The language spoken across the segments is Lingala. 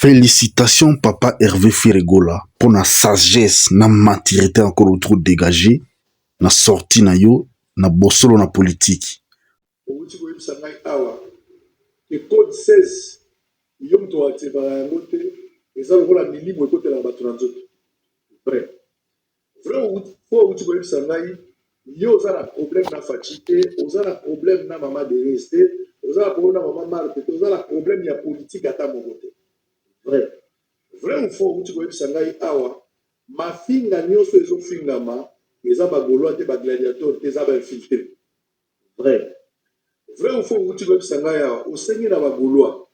Félicitations papa Hervé Ferre Gola pour na sagesse na maturité encore trop dégagée na sortie na yo na bosolo na politique. Owuti koyebisa ngai awa ke code 16 yo moto oactivaka yango te, eza lokola milimo ekotelaka bato na nzoto. Vrai, vrai ou faux? Owuti koyebisa ngai yo oza na problème na Fatshi te, oza na problème na mama Denise te, oza na problème na mama Marthe te, oza na problème ya politique ata moko te. Vrai, vrai ou faux? Owuti koyebisa ngai awa mafinga nyonso ezofingama eza bagaulois te, bagladiateur te, eza bainfiltré. Vrai, vrai ou faux? Owuti koyebisa ngai awa osengi na bagaulois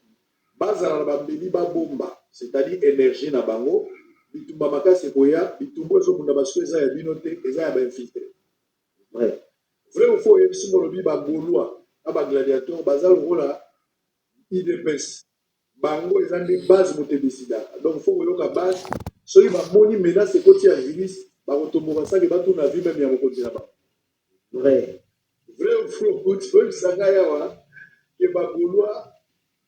bazala na bambeli, babomba, c'est-à-dire énergie na bango. Bitumba makasi ekoya, bitumba ezobunda basiko eza ya bino te, eza ya bainfiltré. Vrai, vrai ou faux? Oyebisi ngo, olobi bagaulois na bagladiateur baza lokola UDPS, bango eza nde base moto edecidaka. Donc faut koyoka base. Soki bamoni menace ekoti ya virus, bakotomboka sake batuna vie même ya mokonzi na bango. Vrai, vrai ou faux? Okuti oyebisa ngai awa ke bagaulois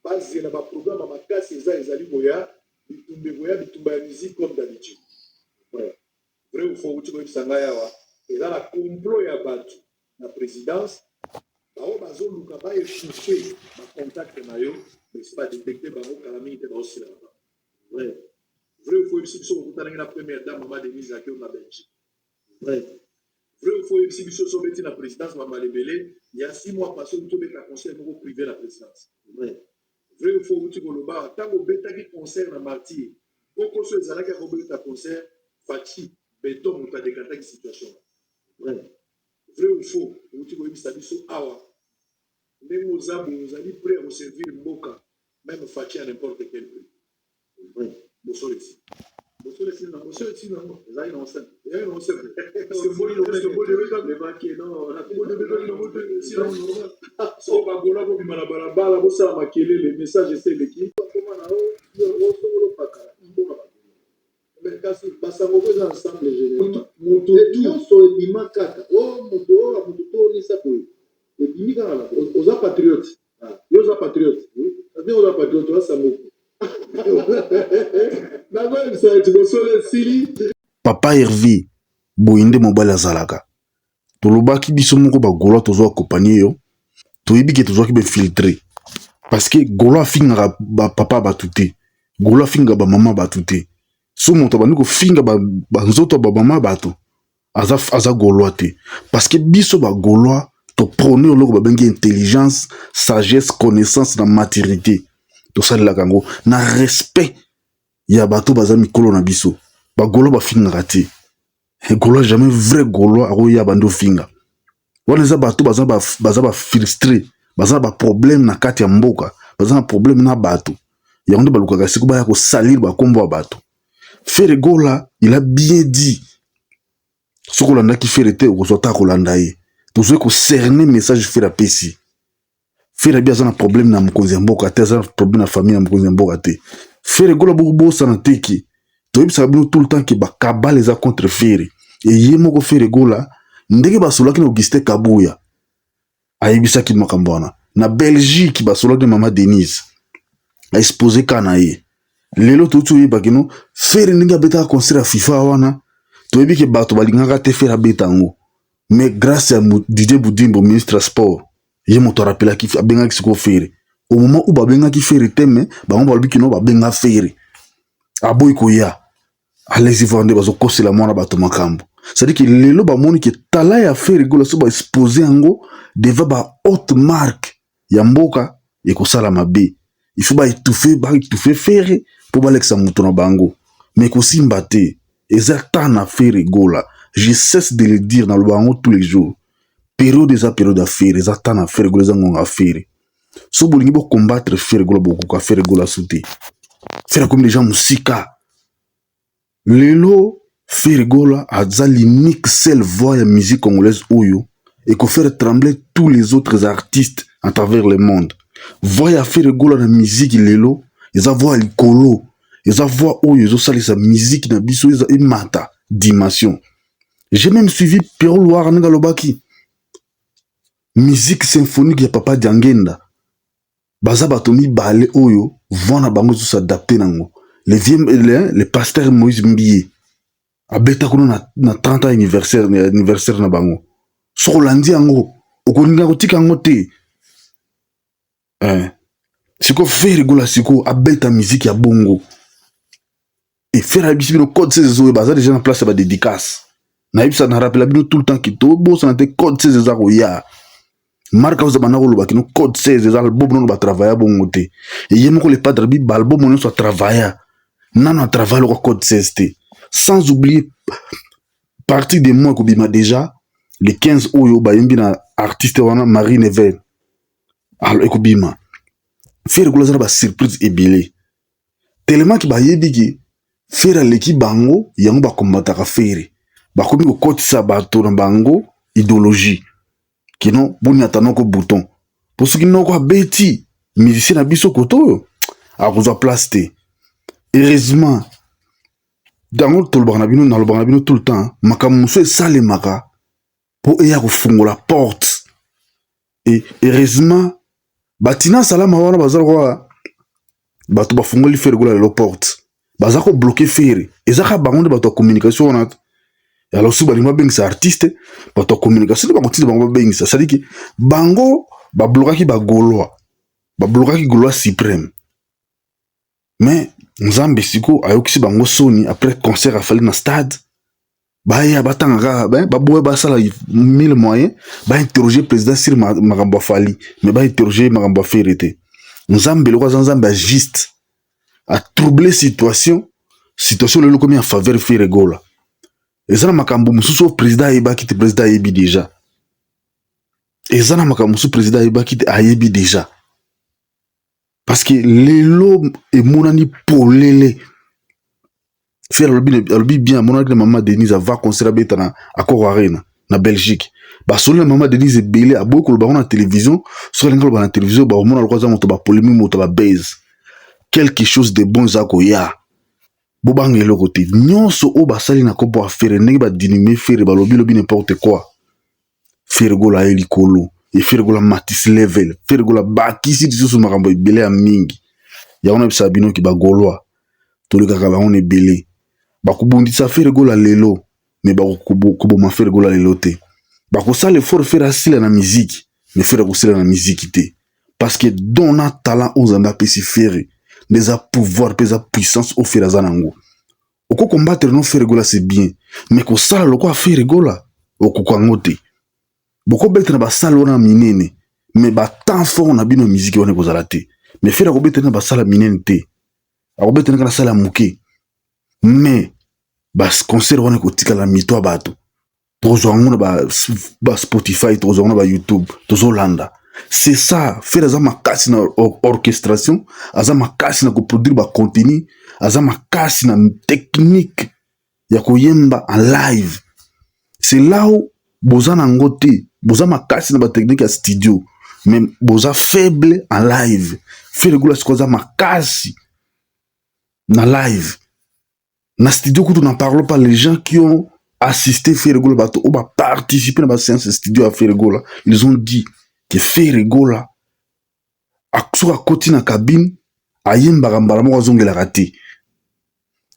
bazela baprogramme ya makasi eza ezali koya, bitumba ekoya, bitumba ya musique comme d'habitude. Vrai, vrai ou faux? Okuti koyebisa ngai awa eza na complot ya bato na présidence, bango bazoluka baétouffe bacontact na yo, mais badétecte bango kala mingi te, baosila na bango. Vrai, vrai ou faux? Oyebisi biso kokutanaki na première dame mama Denise Akio na Belgique. Vrai, vrai ou faux? Oyebisi biso so obeti na présidence bambala ebele ya 6 mois passé, outi obeta concert moko privé na présidence. Vrai, vrai ou faux? Outi koloba ntango obetaki concert na Martyr, kokoso ezalaki ya kobeta concert, Fatshi Béton moto adécantaki situation. Vrai, vrai ou faux? Outi koyebisa biso awa ndenge oza boye, ozali prêt ya koservir mboka, même Fatshi, à n'importe quel prix. Vrai. Bosolo esi, bosolo esi na bosolo esi nango ezali nango simple, ezali nango simple, parce que mboli, est-ce que mboli ebetaki, mboli ebetaki nango te, esi nango normal. So bagola bobima na balabala, bosala makelele, message esi eleki. Bakoma na osongolo pakala mboka. Mais kasi basango ko eza ensemble général. Moto nyonso ebima kaka o moto oyo, moto to onisa boye, ebimi kaka na Oza patriote, yo oza patriote, ndenge oza patriote, oza sango, nakoyebisa eti bosolo esili. Papa Hervé, boye nde mobali azalaka. Tolobaki biso moko bagaulois tozwa accompagne yo, toyebi ke tozwaki bainfiltré, parce que gaulois afingaka bapapa bato te, gaulois afingaka bamama bato te. So moto abandi kofinga banzoto ya bamama bato, aza, aza gaulois te, parce que biso bagaulois toprône eloko babengi intelligence, sagesse, connaissance na maturité. Tosalelaka yango na respect ya bato baza mikolo na biso. Bagaulois bafingaka te. Gaulois, jamais vrai gaulois akoya bandi ofinga. Wana eza bato baza bafrustré, baza na baproblème na kati ya mboka, baza na problème na bato. Yango nde balukaka siko baya kosalir bakombo ya bato. Ferre Gola, il a bien dit. Soki olandaki Ferre te, okozwa ta kolanda ye. Tozwi kocerner message Ferre apesi. Ferre abi aza na problème na mokonzi ya mboka te, aza na problème na famille ya mokonzi ya mboka te. Ferre Gola, bokobosana te ke toyebisaka bino tout le temps ke bakabale eza contre Ferre. Eye moko Ferre Gola, ndenge basolaki na Augustin Kabuya, ayebisaki makambo wana na Belgique, basolaki na mama Denise, aexpose ka na ye. Lelo touti oyebaki no Ferre ndenge abetaka concert ya FIFA wana, toyebi ke bato balingaka te Ferre abeta yango, mais grâce ya Didier Budimbo, ministre ya sport, ye moto arapelaki, abengaki sikoyo Ferre au moment où babengaki Ferre te. Mais bango balobi kino babenga Ferre, aboyi koya. Allez-y voir nde bazokosela mwana bato makambo. C'est-à-dire que lelo bamoni ke tala ya Ferre Gola, so baexpose yango devant ba haute marque ya mboka, ekosala mabe. Il faut baétouffe, baétouffe Ferre mpo balekisa moto na bango, mais ekosimba te. Eza ta na Ferre Gola, je cesse de le dire, naloba yango tous les jours. Période eza période ya Ferre, eza ta na Ferre Gola, eza ngonga ya Ferre. So bolingi bocombattre Ferre Gola, bokoka Ferre Gola su te. Ferre akomi deja mosika. Lelo Ferre Gola aza l'unique seule voix ya musique congolaise oyo ekofaire trembler tous les autres artistes à travers le monde. Voix ya Ferre Gola na musique lelo eza voix ya likolo, eza voix oyo ezosalisa musique na biso eza emata dimension. J'ai même suivi Pierrot Luwara ndenge alobaki musique symphonique ya Papa Diangenda. Baza bato mibale oyo. Voix na bango ezo s'adapter nango. Le vieux, le pasteur Moïse Mbiye abeta kuna na 30 ans anniversaire na bango. Soki olandi yango, okolinga kotika yango te. Eh. Sikoyo Ferre Gola sikoyo abeta musique ya bongo. E Ferre ayebisi bino code 16 ezoyo, baza déjà na place ya badédicace. Nayebisa, na rappela bino tout le temps ke tobosana te, code 16 eza koya. Mark House banda koloba kino code 16 eza album nano batravailla bongo te. Ye moko le padre bi baalbum nyonso atravailla, nano atravailla lokola code 16 te. Sans oublier partie de moi ekobima déjà le 15, oyo bayembi na artiste wana Marie Nevel. Alors ekobima. Ferre Gola aza na basurprise ebele, tellement ke bayebi ke Ferre aleki bango. Yango bakombataka Ferre, bakomi kokotisa bato na bango idéologie kino boniata noko bouton, mpo soki noko abeti musicien na biso koto oyo, akozwa place te. Heureusement, yango tolobaka na bino, nalobaka na bino tout le temps, makambo mosusu esalemaka mpo eya kofungola porte. E heureusement, batina salama wana baza lokola bato bafungoli Ferre Gola lelo porte. Baza kobloquer Ferre, eza kaka bango nde bato ya communication wana. Alors soki balingi babengisa artiste, bato ya communication nde bakotinda bango babengisa. C'est-à-dire ke bango bablokaki bagaulois, bablokaki Gaulois suprême, mais Nzambe sikoyo ayokisi bango soni. Après concert afali na stade, baya batanga kaka, baboya, basala mille moyen bainterroger président sur makambo afali, mais bainterroger makambo ya Ferre te. Nzambe eloko aza Nzambe ajuste, atrouble situation. Situation lelo ekomi en faveur Ferre Gola. Eza na makambo mosusu oyo président ayebaki te, président ayebi déjà. Eza na makambo mosusu président ayebaki te, ayebi déjà, parce que lelo emonani polele. Ferre alobi bien, amonaki na mama Denise avant concert abeta na Accor Arena na Belgique. Basoli na mama Denise ebele, aboyi koloba ngo na télévision. Soki alingi koloba na télévision, bakomona lokola aza moto bapolémique, moto babase. Quelque chose de bon eza koya, bobanga eloko te. Nyonso oyo basali na nkombo ya Ferre, ndenge badiminuer Ferre, balobi lobi n'importe quoi, Ferre Gola aye likolo. E Ferre Gola matisi level, Ferre Gola bakisi lisusu makambo ebele ya mingi. Yango na bisaka bino ki bagaulois, tolekaka bango na ebele. Bakobundisa Ferre Gola lelo, mais bakoboma Ferre Gola lelo te. Bakosala effort Ferre asila na miziki, mais Ferre akosila na miziki te, parce que don na talent oyo Nzambe apesi Ferre nde eza pouvoir mpe eza puissance oyo Ferre aza nango. Oko combattre no Ferre Gola, c'est bien, mais kosala lokola Ferre Gola, okoka yango te. Bokobeta na basale wana minene, mais batemps fort na bino ya miziki wana ekozala te. Mais Ferre akobeta na basala minene te, akobeta kaka na sala ya moke, mais baconcert wana ekotikala mito ya bato. Tozwa yango na baSpotify, tozwa yango na baYouTube, tozolanda. C'est ça. Ferre aza makasi na orchestration, aza makasi na koproduire bacontenu, aza makasi na technique ya koyemba en live. C'est là où boza nango te. Boza makasi na batechnique ya studio, mais boza faible en live. Ferre Gola sikoyo aza makasi na live. Na studio kutu n'en parlons pas. Les gens qui ont assisté Ferre Gola, bato oyo baparticipe na baséance studio ya Ferre Gola, ils ont dit que Ferre Gola, soki akoti na cabine, ayembaka mbala moko, azongelaka te.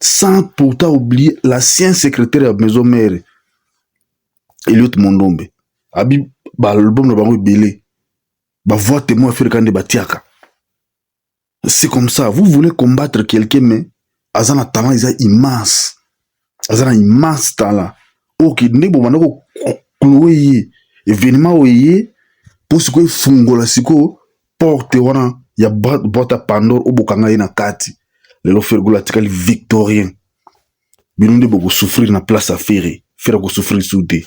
Sans pourtant oublier l'ancien secrétaire ya Maison Mère, Eliot Mondombe, abi baalbum na bango ebele, bavoix témoin Ferre nde batiaka. C'est comme ça. Vous voulez combattre quelqu'un, mais aza na talent, eza immense, aza na immense talent. Oyo nde bobanda koclouer ye, événement oyo eye mpo sikoyo efungola sikoyo porte wana ya boîte ya Pandore oyo bokanga ye na kati. Lelo Ferre Gola atikali victorien. Bino nde bokosouffrir na place ya Ferre. Ferre akosouffrir su te.